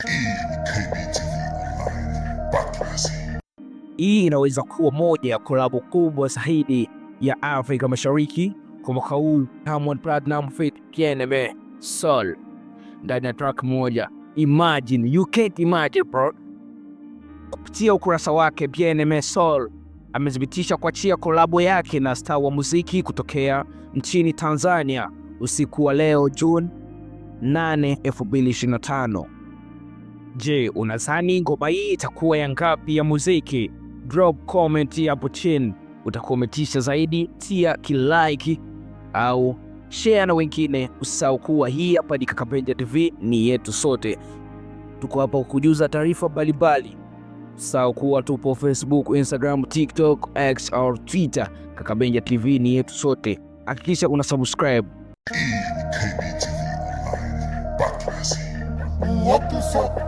Hii ni KBTV Online. Baki nasi. Hii inaweza kuwa moja ya kolabo kubwa zaidi ya Afrika Mashariki kwa mwaka huu. Diamond Platnumz feat Bien-Aime Soul ndani ya track moja. Imagine, you can't imagine, bro. Kupitia ukurasa wake, Bien-Aime Soul amethibitisha kuachia kolabo yake na star wa muziki kutokea nchini Tanzania usiku wa leo June 8, 2025. Je, unadhani ngoma hii itakuwa ya ngapi ya muziki? Drop comment hapo chini, utakuwa umetisha zaidi. Tia kilike au share na wengine. Usisahau kuwa hii hapa ni Kakabenja TV, ni yetu sote. Tuko hapa kukujuza taarifa mbalimbali. Usisahau kuwa tupo Facebook, Instagram, TikTok, X au Twitter. Kakabenja TV ni yetu sote. Hakikisha una subscribe. Hii ni KBTV Online. Baki nasi. What the fuck?